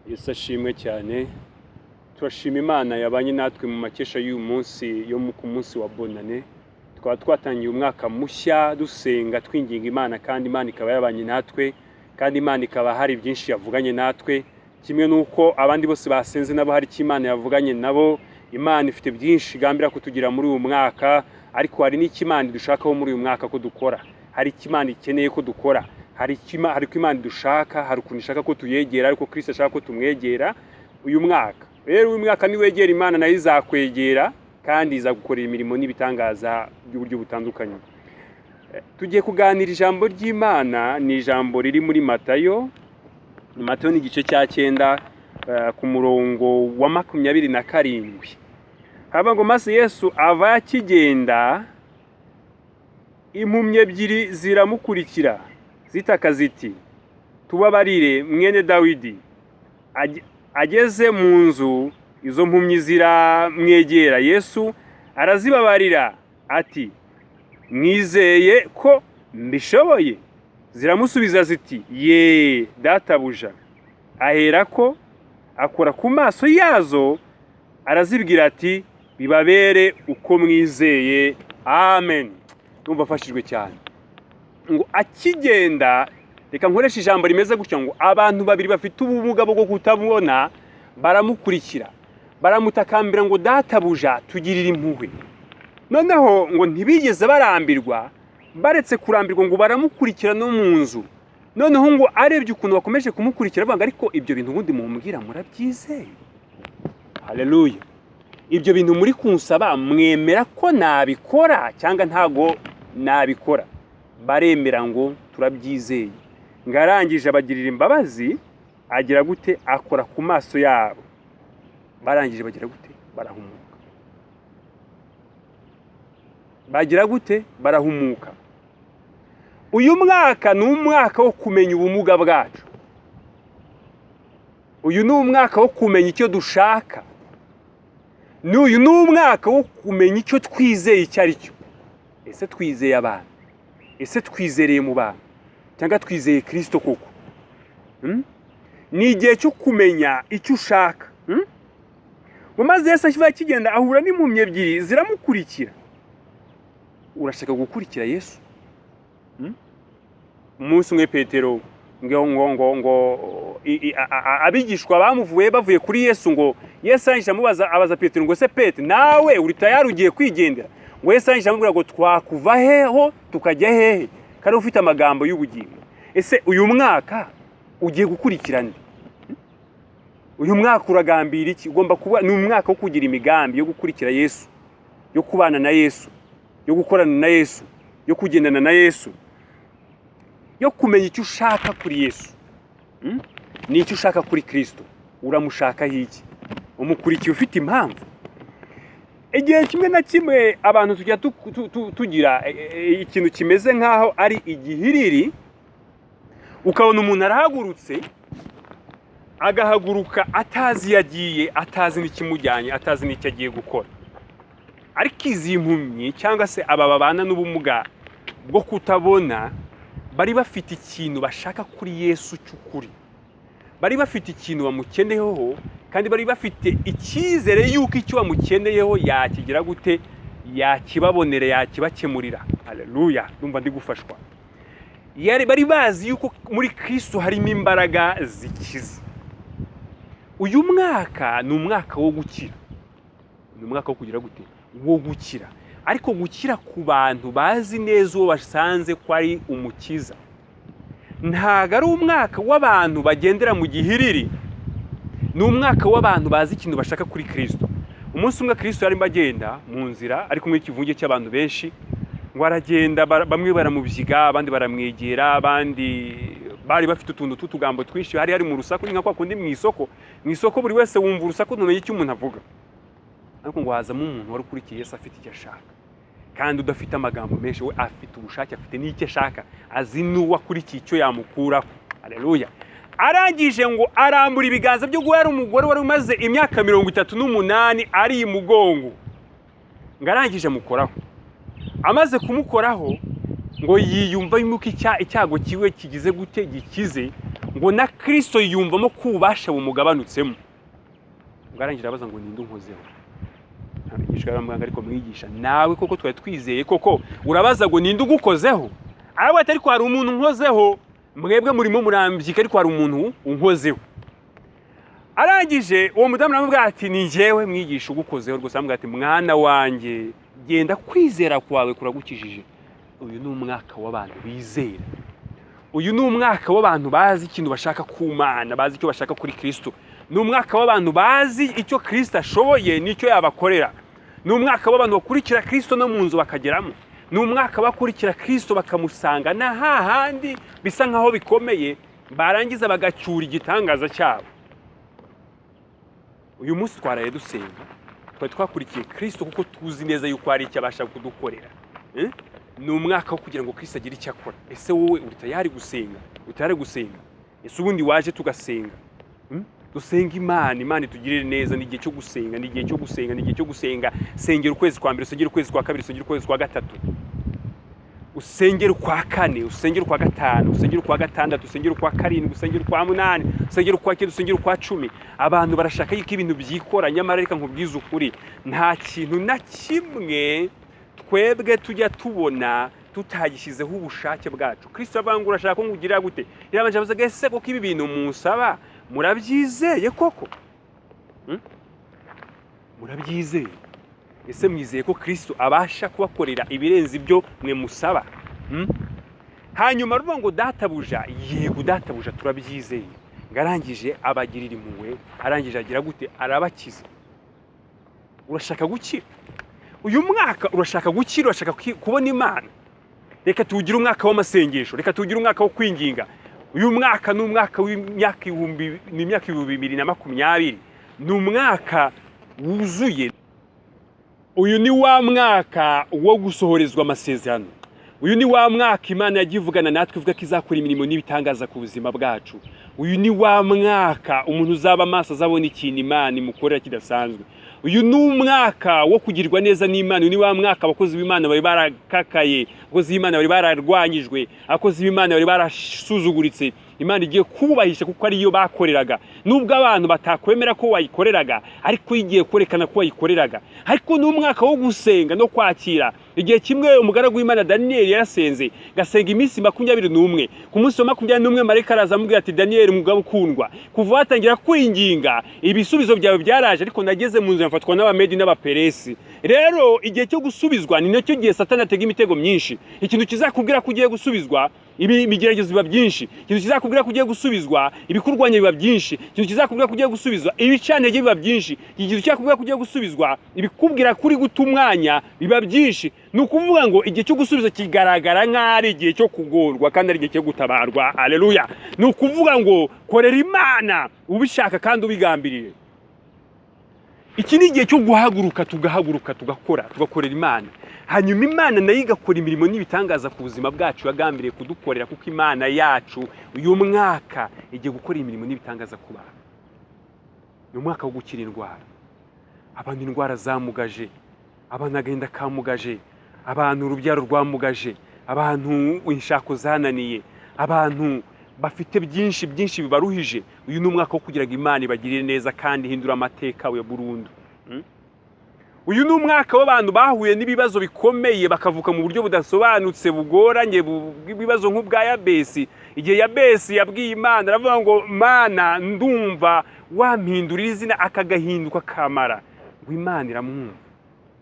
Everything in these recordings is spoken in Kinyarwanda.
Yesu ashimwe cyane. Turashima Imana yabanye natwe mu makesha y'uyu munsi yo ku munsi wa Bonane. Tukaba twatangiye umwaka mushya dusenga twinginga Imana, kandi Imana ikaba yabanye natwe, kandi Imana ikaba hari byinshi yavuganye natwe, kimwe n'uko abandi bose basenze nabo hari icyo Imana yavuganye nabo. Imana ifite byinshi igambira kutugira muri uyu mwaka, ariko hari n'icyo Imana idushakaho muri uyu mwaka ko dukora, hari icyo Imana ikeneye ko dukora, hari uko Imana idushaka, hari ukuntu ishaka ko tuyegera, ariko Kristo ashaka ko tumwegera uyu mwaka. Rero uyu mwaka niwegera Imana nayo izakwegera, kandi izagukorera imirimo n'ibitangaza by'uburyo butandukanye. Tugiye kuganira ijambo ry'Imana, ni ijambo riri muri Matayo. Matayo ni igice cya 9 ku murongo wa 27. Haba ngo maze Yesu ava akigenda, impumyi ebyiri ziramukurikira zitaka ziti: tubabarire mwene Dawidi. Ageze mu nzu, izo mpumyi ziramwegera. Yesu arazibabarira ati: mwizeye ko mbishoboye? Ziramusubiza ziti: ye databuja. Aherako akora ku maso yazo, arazibwira ati: bibabere uko mwizeye. Amen. Ndumva afashijwe cyane. Ngo akigenda, reka nkoresha ijambo rimeze gutya, ngo abantu babiri bafite ubumuga bwo kutabona baramukurikira, baramutakambira ngo databuja tugirire impuhwe. Noneho ngo ntibigeze barambirwa, baretse kurambirwa ngo baramukurikira no mu nzu. Noneho ngo arebye ukuntu bakomeje kumukurikira, avuga ariko ibyo bintu ubundi mumbwira murabyizeye? Haleluya. Ibyo bintu muri kunsaba mwemera ko nabikora cyangwa ntago nabikora? Baremera ngo turabyizeye. Ngarangije abagirira imbabazi, agira gute? Akora ku maso yabo. Barangije bagira gute? Barahumuka. Bagira gute? Barahumuka. Uyu mwaka ni umwaka wo kumenya ubumuga bwacu. Uyu ni umwaka wo kumenya icyo dushaka. N'uyu ni umwaka wo kumenya icyo twizeye icyo ari cyo. Ese twizeye abantu? Ese twizereye mu bantu? Cyangwa twizeye Kristo koko? Ni igihe cyo kumenya icyo ushaka. Ngo maze Yesu akiva akigenda ahura n'impumyi ebyiri ziramukurikira. Urashaka gukurikira Yesu? Umunsi umwe Petero ngo abigishwa bamuvuye bavuye kuri Yesu, ngo Yesu arangije amubaza, abaza Petero ngo se Petero nawe uri tayari ugiye kwigendera? Ngo Yesu arangije amubwira ngo twakuva heho tukajya hehe kandi ufite amagambo y'ubugingo? Ese uyu mwaka ugiye gukurikira nde? Uyu mwaka uragambira iki? Ugomba kuba ni umwaka wo kugira imigambi yo gukurikira Yesu, yo kubana na Yesu, yo gukorana na Yesu, yo kugendana na Yesu, yo kumenya icyo ushaka kuri Yesu. Ni icyo ushaka kuri Kristo. Uramushaka iki? Umukurikiye ufite impamvu. Igihe kimwe na kimwe abantu tujya tugira ikintu kimeze nk'aho ari igihiriri, ukabona umuntu arahagurutse, agahaguruka atazi iyo agiye, atazi n'ikimujyanye, atazi n'icyo agiye gukora. Ariko izi mpumyi cyangwa se aba babana n'ubumuga bwo kutabona, bari bafite ikintu bashaka kuri Yesu cy'ukuri, bari bafite ikintu bamukeneyeho, kandi bari bafite icyizere yuko icyo bamukeneyeho yakigira gute, yakibabonera, yakibakemurira. Haleluya. Ndumva ndi gufashwa. Bari bazi yuko muri Kristo harimo imbaraga zikiza. Uyu mwaka ni umwaka wo gukira. Ni umwaka wo kugira gute? Wo gukira. Ariko gukira ku bantu bazi neza uwo basanze ko ari umukiza. Ntago ari umwaka w'abantu bagendera mu gihiriri. Ni umwaka w'abantu bazi ikintu bashaka kuri Kristo. Umunsi umwe Kristo yarimo agenda mu nzira ari kumwe n'ikivunge cy'abantu benshi, ngo aragenda, bamwe baramubyiga, abandi baramwegera, abandi bari bafite utuntu tw'utugambo twinshi, hari mu rusaku, ni nka kwa kundi mu isoko. Mu isoko buri wese wumva urusaku ntumenye icyo umuntu avuga. Ariko ngo hazamo umuntu wari ukurikiye Yesu afite icyo ashaka, kandi udafite amagambo menshi, we afite ubushake, afite n'icyo ashaka, azi n'uwo akurikiye icyo yamukuraho. Haleluya. Arangije ngo arambura ibiganza byo guhera umugore wari umaze imyaka 38 ari imugongo. Ngo arangije amukoraho. Amaze kumukoraho ngo yiyumva yuko icyago kiwe kigize gute, gikize. Ngo na Kristo yiyumvamo ko ububasha bumugabanutsemo. Ngo arangije arabaza ngo: "Ninde unkozeho?" Abigishwa baramubwira: "Ariko mwigisha, nawe koko twari twizeye, koko urabaza ngo ninde ugukozeho?" Aravuga ati: "Ariko hari umuntu unkozeho. Mwebwe murimo murambyika, ariko hari umuntu unkozeho." Arangije uwo mudamu aramubwira ati: "Ni njyewe, mwigisha, ugukozeho rwose." Aramubwira ati: "Mwana wanjye, genda, kwizera kwawe kuragukijije." Uyu ni umwaka w'abantu bizera. Uyu ni umwaka w'abantu bazi ikintu bashaka ku Mana, bazi icyo bashaka kuri Kristo. Ni umwaka w'abantu bazi icyo Kristo ashoboye n'icyo yabakorera. Ni umwaka w'abantu bakurikira Kristo no mu nzu bakageramo. Ni umwaka bakurikira Kristo bakamusanga na hahandi bisa nkaho bikomeye, barangiza bagacyura igitangaza cyabo. Uyu munsi twaraye dusenga, twari twakurikiye Kristo kuko tuzi neza yuko hari icyo abasha kudukorera. Eh? Ni umwaka wo kugira ngo Kristo agire icyo akora. Ese wowe uri tayari gusenga? Uri tayari gusenga? Ese ubundi waje tugasenga? Dusenga Imana, Imana itugirire neza. Ni igihe cyo gusenga, ni igihe cyo gusenga, ni igihe cyo gusenga. Sengera ukwezi kwa mbere, usengere ukwezi kwa kabiri, usengere ukwezi kwa gatatu, usengere ukwa kane, usengere ukwa gatanu, usengere ukwa gatandatu, usengere ukwa karindwi, usengere ukwa munani, usengere ukwa cyenda, usengere ukwa 10. Abantu barashaka yuko ibintu byikora, nyamara reka nkubwize ukuri, nta kintu na kimwe twebwe tujya tubona tutagishyizeho ubushake bwacu. Kristo avuga ngo: "Urashaka ko nkugirira gute?" Yarabanje abaza: "Ese koko ibi bintu musaba murabyizeye koko? Murabyizeye? Ese mwizeye ko Kristo abasha kubakorera ibirenze ibyo mwe musaba?" Hanyuma ruvuga ngo: "Databuja, yego databuja, turabyizeye." Ngo arangije abagirira impuhwe, arangije agira gute? Arabakiza. Urashaka gukira uyu mwaka? Urashaka gukira? Urashaka kubona Imana? Reka tuwugire umwaka w'amasengesho, reka tuwugire umwaka wo kwinginga. Uyu mwaka ni umwaka w'imyaka ibihumbi, ni imyaka 2020, ni umwaka wuzuye. Uyu ni wa mwaka wo gusohorezwa amasezerano. Uyu ni wa mwaka Imana yagiye ivugana natwe, ivuga ko izakora imirimo n'ibitangaza ku buzima bwacu. Uyu ni wa mwaka umuntu uzaba amaso azabona ikintu Imana imukorera kidasanzwe. Uyu ni umwaka wo kugirwa neza n'Imana. Uyu ni wa mwaka abakozi b'Imana bari barakakaye, abakozi b'Imana bari bararwanyijwe, abakozi b'Imana bari barasuzuguritse, Imana igiye kububahisha kuko ariyo bakoreraga. Nubwo abantu batakwemera ko wayikoreraga, ariko igiye kwerekana ko wayikoreraga. Ariko ni umwaka wo gusenga no kwakira. Igihe kimwe umugaragu w'Imana Daniyeli yarasenze, gasenga iminsi 21. Ku munsi wa 21 marayika araza amubwira ati: "Daniyeli, mugabo ukundwa, kuva watangira kwinginga ibisubizo byawe byaraje, ariko nageze mu nzu mfatwa n'Abamedi n'Abaperesi." Rero igihe cyo gusubizwa ni nacyo gihe Satani atega imitego myinshi. Ikintu kizakubwira ko ugiye gusubizwa, ibi ibigeragezo biba byinshi. Ikintu kizakubwira ko ugiye gusubizwa, ibikurwanya biba byinshi. Ikintu kizakubwira ko ugiye gusubizwa, ibicantege biba byinshi. Ikintu kizakubwira ko ugiye gusubizwa, ibikubwira ko uri guta umwanya biba byinshi. Ni ukuvuga ngo igihe cyo gusubiza kigaragara nk'aho ari igihe cyo kugorwa, kandi ari igihe cyo gutabarwa. Aleluya! Ni ukuvuga ngo korera Imana ubishaka kandi ubigambiriye. Iki ni igihe cyo guhaguruka, tugahaguruka, tugakora, tugakorera Imana, hanyuma Imana nayo igakora imirimo n'ibitangaza ku buzima bwacu yagambiriye kudukorera, kuko Imana yacu uyu mwaka igiye gukora imirimo n'ibitangaza ku bantu. Ni umwaka wo gukira indwara. Abantu indwara zamugaje, abantu agahinda kamugaje, abantu urubyaro rwamugaje, abantu inshako zananiye, abantu bafite byinshi byinshi bibaruhije, uyu ni umwaka wo kugira ngo Imana ibagirire neza kandi ihindure amateka ya burundu. Uyu ni umwaka w'abantu bahuye n'ibibazo bikomeye, bakavuka mu buryo budasobanutse, bugoranye, bw'ibibazo nk'ubwa Yabesi. Igihe Yabesi yabwiye Imana, aravuga ngo: "Mana, ndumva wampindurira izina, akagahinduka kamara." Ngo Imana iramwumva.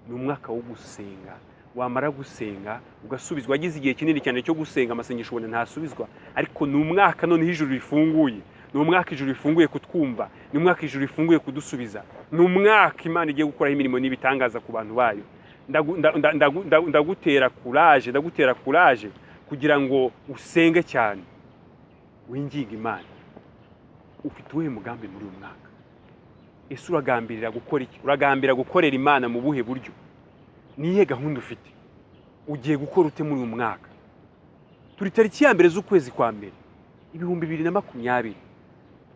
Ni umwaka wo gusenga, wamara gusenga ugasubizwa. Wagize igihe kinini cyane cyo gusenga amasengesho ubona ntasubizwa, ariko ni umwaka noneho ijuru rifunguye. Ni umwaka ijuru rifunguye kutwumva, ni umwaka ijuru rifunguye kudusubiza, ni umwaka Imana igiye gukoraho imirimo n'ibitangaza ku bantu bayo. Ndagutera courage, ndagutera courage kugira ngo usenge cyane, winginge Imana. Ufite uwuhe mugambi muri uyu mwaka? Ese uragambirira gukora iki? Uragambira gukorera Imana mu buhe buryo? Ni iyihe gahunda ufite? Ugiye gukora ute muri uyu mwaka? Turi tariki ya 1 z'ukwezi kwa mbere 2020.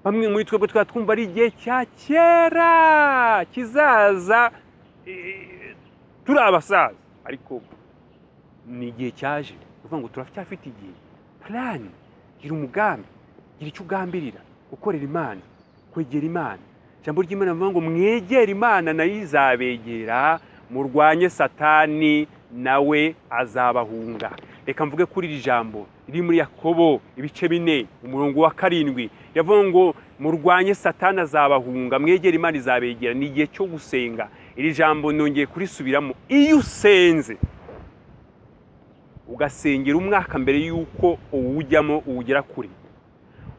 Bamwe muri twebwe twaba twumva ari igihe cya kera kizaza, turi abasaza, ariko ni igihe cyaje. Ni ukuvuga ngo turacyafite igihe. Plan, gira umugambi, gira icyo uteganya. Gira icyo ugambirira, gukorera Imana, kwegera Imana. Ijambo ry'Imana rivuga ngo mwegere Imana nayo izabegera, murwanye Satani nawe azabahunga. Reka mvuge kuri iri jambo riri muri Yakobo ibice 4 umurongo wa 7, riravuga ngo murwanye Satani azabahunga, mwegere Imana izabegera. Ni igihe cyo gusenga. Iri jambo nongeye kurisubiramo. Iyo usenze ugasengera umwaka mbere y'uko uwujyamo uwugera kure,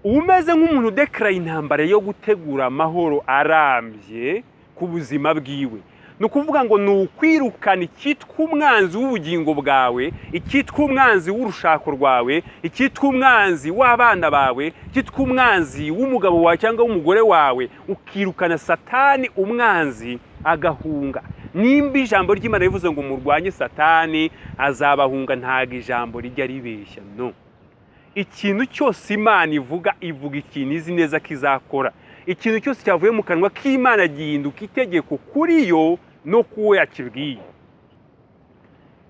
uba umeze nk'umuntu udekaraye intambara yo gutegura amahoro arambye ku buzima bwiwe. Ni ukuvuga ngo ni ukwirukana icyitwa umwanzi w'ubugingo bwawe, icyitwa umwanzi w'urushako rwawe, icyitwa umwanzi w'abana bawe, icyitwa umwanzi w'umugabo wawe cyangwa w'umugore wawe, ukirukana Satani umwanzi agahunga. Nimba ijambo ry'Imana rivuze ngo murwanye Satani azabahunga, ntabwo ijambo rijya ribeshya. No, ikintu cyose Imana ivuga, ivuga ikintu izi neza ko izakora. Ikintu cyose cyavuye mu kanwa k'Imana gihinduka itegeko kuri yo no kuwo yakibwiye.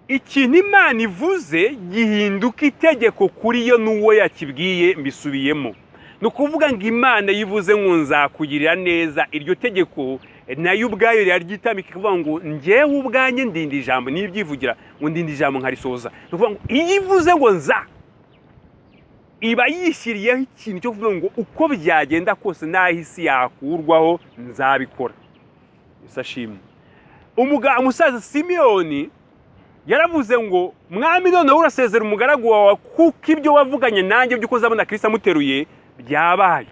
Ikintu Imana ivuze gihinduka itegeko kuri yo n'uwo yakibwiye. Mbisubiyemo, ni ukuvuga ngo Imana yivuze ngo nzakugirira neza, iryo tegeko nayo ubwayo riraryitamika, ikavuga ngo njyewe ubwanjye ndinda ijambo, nibyivugira ngo ndinda ijambo nkarisohoza. Ni ukuvuga ngo iyo ivuze ngo nza, iba yishyiriyeho ikintu cyo kuvuga ngo uko byagenda kose n'aho isi yakurwaho nzabikora. Yesu ashimwe. Umusaza Simiyoni yaravuze ngo mwami, noneho urasezera umugaragu wawe, kuko ibyo wavuganye nanjye by'uko uzabona Kristo amuteruye byabaye.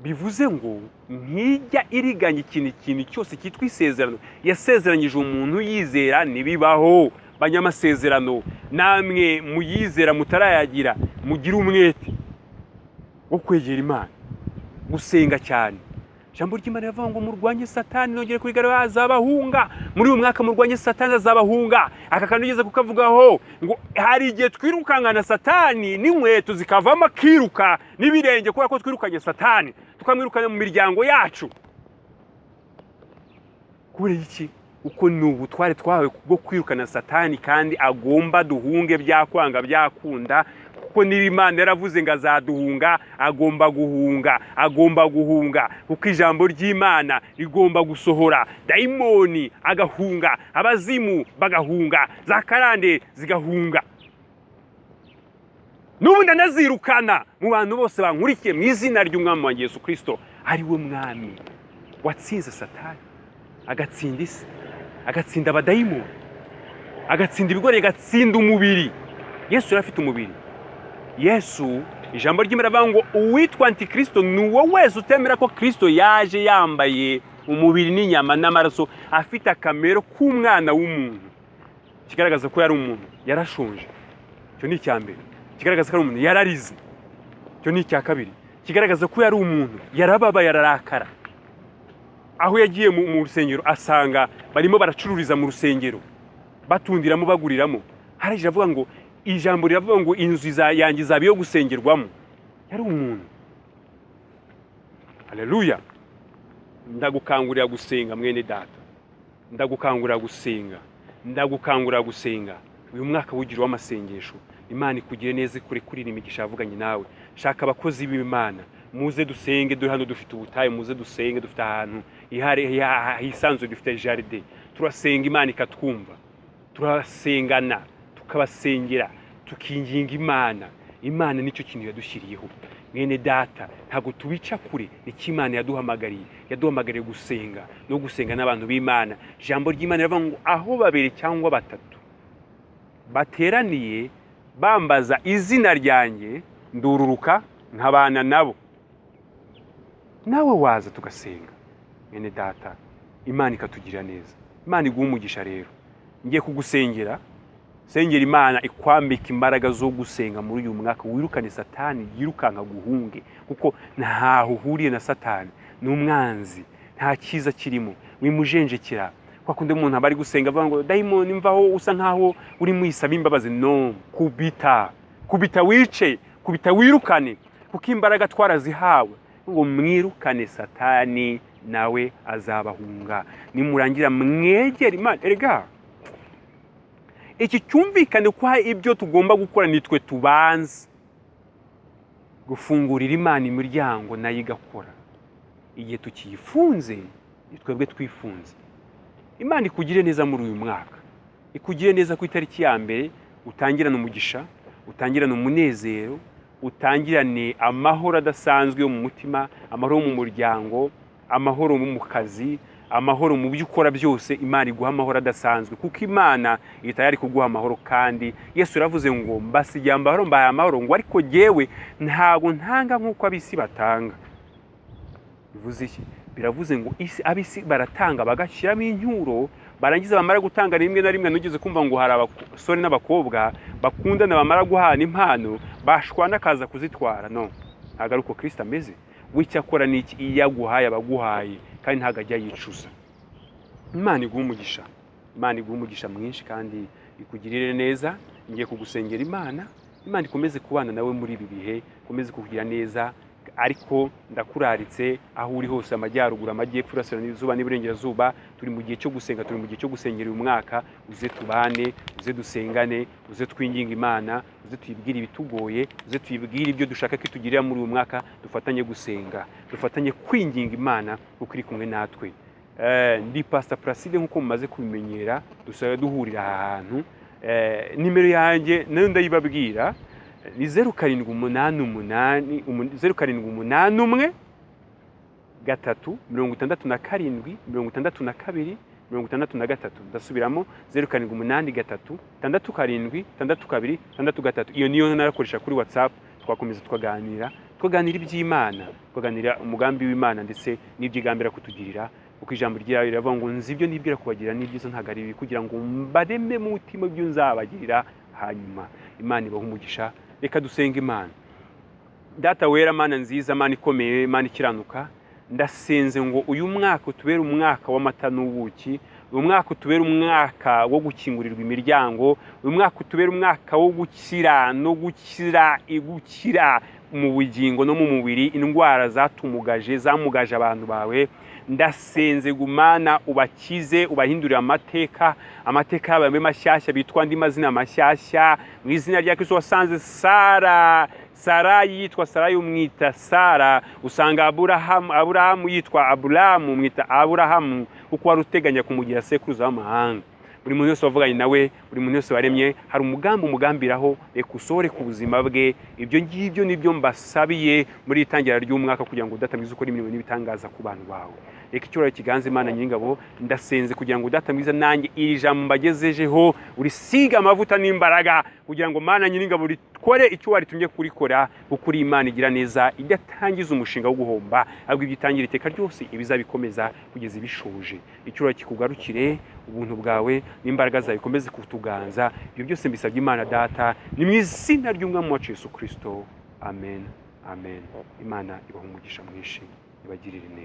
Bivuze ngo ntijya iriganya ikintu cyose cyitwa isezerano yasezeranyije umuntu yizera, ntibibaho. Banyamasezerano namwe muyizera mutarayagira, mugire umwete wo kwegera Imana, gusenga cyane. Ijambo ry'Imana rivuga ngo murwanye Satani, nongere kurigarura, azabahunga. Muri uyu mwaka murwanye Satani azabahunga. Aka kantu ugeze kukavugaho ngo hari igihe twirukankana Satani n'inkweto zikavamo akiruka n'ibirenge, kubera ko twirukanye Satani, tukamwirukana mu miryango yacu. Kubera iki? Uko ni ubutware twahawe bwo kwirukana Satani, kandi agomba duhunge byakwanga byakunda, kuko niba Imana yaravuze ngo azaduhunga, agomba guhunga, agomba guhunga, kuko ijambo ry'Imana rigomba gusohora. Dayimoni agahunga, abazimu bagahunga, za karande zigahunga. N'ubundi anazirukana mu bantu bose bankurikiye mu izina ry'Umwami wanjye Yesu Kristo, ari we Mwami watsinze Satani, agatsinda isi, agatsinda abadayimoni, agatsinda ibigori, agatsinda umubiri. Yesu yari afite umubiri. Yesu, ijambo ry'Imana rivuga ngo uwitwa antikristo ni uwo wese utemera ko Kristo yaje yambaye umubiri n'inyama n'amaraso, afite akamero k'umwana w'umuntu. Kigaragaza ko yari umuntu, yarashonje, icyo ni icya mbere. Kigaragaza ko ari umuntu, yararize, icyo ni icya kabiri. Kigaragaza ko yari umuntu, yarababaye, ararakara. Aho yagiye mu rusengero asanga barimo baracururiza mu rusengero, batundiramo, baguriramo. Haraje avuga ngo ijambo riravuga ngo inzu yanjye izaba iyo gusengerwamo. Yari umuntu. Haleluya. Ndagukangurira gusenga mwene data, ndagukangurira gusenga, ndagukangurira gusenga. Uyu mwaka wugira w'amasengesho. Imana ikugire neza, ikurekurire imigisha yavuganye nawe. Shaka abakozi b'Imana, muze dusenge. Dore hano dufite ubutayu, muze dusenge, dufite ahantu hisanzuye, dufite jardin. Turasenga Imana ikatwumva, turasengana, tukabasengera, tukinginga Imana. Imana nicyo kintu yadushyiriyeho mwene data, ntabwo tubica kure. Nicyo Imana yaduhamagariye, yaduhamagariye gusenga no gusenga n'abantu b'Imana. Ijambo ry'Imana rivuga ngo aho babiri cyangwa batatu bateraniye bambaza izina ryanjye, ndururuka nkabana nabo. Nawe waza tugasenga mwene data, Imana ikatugirira neza. Imana iguha umugisha. Rero ngiye kugusengera, sengera Imana ikwambika imbaraga zo gusenga muri uyu mwaka, wirukane Satani yirukanka guhunge, kuko ntaho uhuriye na Satani, ni umwanzi, nta cyiza kirimo. Wimujenjekera kwa kundi umuntu aba ari gusenga avuga ngo dayimoni mvaho, usa nkaho uri mwisaba imbabazi. No, kubita, kubita wice, kubita wirukane, kuko imbaraga twarazihawe ngo mwirukane Satani nawe azabahunga. Nimurangira mwegere Imana. Erega iki cyumvikane ko ibyo tugomba gukora nitwe tubanza. Gufungurira Imana imiryango nayo igakora. Igihe tukiyifunze, ni twebwe twifunze. Imana ikugire neza muri uyu mwaka, ikugire neza ku itariki ya mbere, utangirane umugisha, utangirane umunezero, utangirane amahoro adasanzwe yo mu mutima, amahoro yo mu muryango, amahoro mu kazi, amahoro mu byo ukora byose. Imana iguha amahoro adasanzwe, kuko Imana iri tayari kuguha amahoro. Kandi Yesu yaravuze ngo mbasigiye amahoro, mbahaye amahoro, ngo ariko jyewe ntabwo ntanga nk'uko ab'isi batanga. Bivuze iki? Biravuze ngo ab'isi baratanga bagashyiramo incyuro, barangiza bamara gutanga, rimwe na rimwe nugeze kumva ngo hari abasore n'abakobwa bakundana, bamara guhana impano bashwana akaza kuzitwara. No, ntabwo ari uko Kirisito ameze. We icyo akora ni iki? Iyo aguhaye aba aguhaye, kandi ntabwo ajya yicuza. Imana iguha umugisha, Imana iguha umugisha mwinshi kandi ikugirire neza. Ngiye kugusengera Imana, Imana ikomeze kubana nawe muri ibi bihe, ikomeze kukugira neza. Ariko ndakuraritse aho uri hose, amajyaruguru, amajyepfo, iburasirazuba n'iburengerazuba, turi mu gihe cyo gusenga, turi mu gihe cyo gusengera uyu mwaka. Uze tubane, uze dusengane, uze twinginge Imana, uze tuyibwire ibitugoye, uze tuyibwire ibyo dushaka ko itugirira muri uyu mwaka. Dufatanye gusenga, dufatanye kwinginga Imana kuko iri kumwe natwe. Ndi Pastor Placide, nk'uko mumaze kubimenyera, dusigaye duhurira aha hantu. Nimero yanjye nayo ndayibabwira, ni 0788, 0781 3 67 62 63. Ndasubiramo, 0783 67 62 63. Iyo niyo narakoresha kuri WhatsApp, twakomeza tukaganira, tukaganira iby'Imana, tukaganira umugambi w'Imana ndetse n'ibyo igambira kutugirira, kuko ijambo ryayo riravuga ngo nzi ibyo nibwira kubagirira n'ibyiza, ntabwo ari ibibi, kugira ngo mbareme mu mutima ibyo nzabagirira hanyuma. Imana ibahe umugisha. Reka dusenge Imana. Data wera, Mana nziza, Mana ikomeye, Mana ikiranuka, ndasenze ngo uyu mwaka utubere umwaka w'amata n'ubuki, uyu mwaka utubere umwaka wo gukingurirwa imiryango, uyu mwaka utubere umwaka wo gukira no gukira, gukira mu bugingo no mu mubiri indwara zatumugaje, zamugaje abantu bawe. Ndasenze gumana ubakize, ubahindurire amateka, amateka yabo abe mashyashya, bitwa andi mazina mashyashya mu izina rya Kristo. Wasanze Sara, Sarayi yitwa Sarayi umwita Sara, usanga Aburahamu yitwa Aburamu umwita Aburahamu, kuko wari uteganya kumugira sekuruza w'amahanga. Buri muntu wese wavuganye nawe, buri muntu wese waremye, hari umugambi umugambiraho, reka usohore ku buzima bwe. Ibyo ngibyo nibyo mbasabiye muri iri tangira ry'umwaka, kugira ngo Data mwiza ukore imirimo n'ibitangaza ku bantu bawe. Reka icyubahiro kiganze Imana Nyiringabo. Ndasenze kugira ngo Data mwiza nanjye iri jambo mbagezejeho urisiga amavuta n'imbaraga, kugira ngo Mana Nyiringabo rikore icyo waritumye kurikora, kuko uri Imana igira neza, idatangiza umushinga wo guhomba, ahubwo ibyo itangira iteka ryose ibizabikomeza kugeza ibishoje. Icyubahiro kikugarukire, ubuntu bwawe n'imbaraga zawe bikomeze kutuganza. Ibyo byose mbisabye Imana Data, ni mu izina ry'Umwami wacu Yesu Kristo, amen, amen. Imana ibahe umugisha mwinshi, ibagirire neza.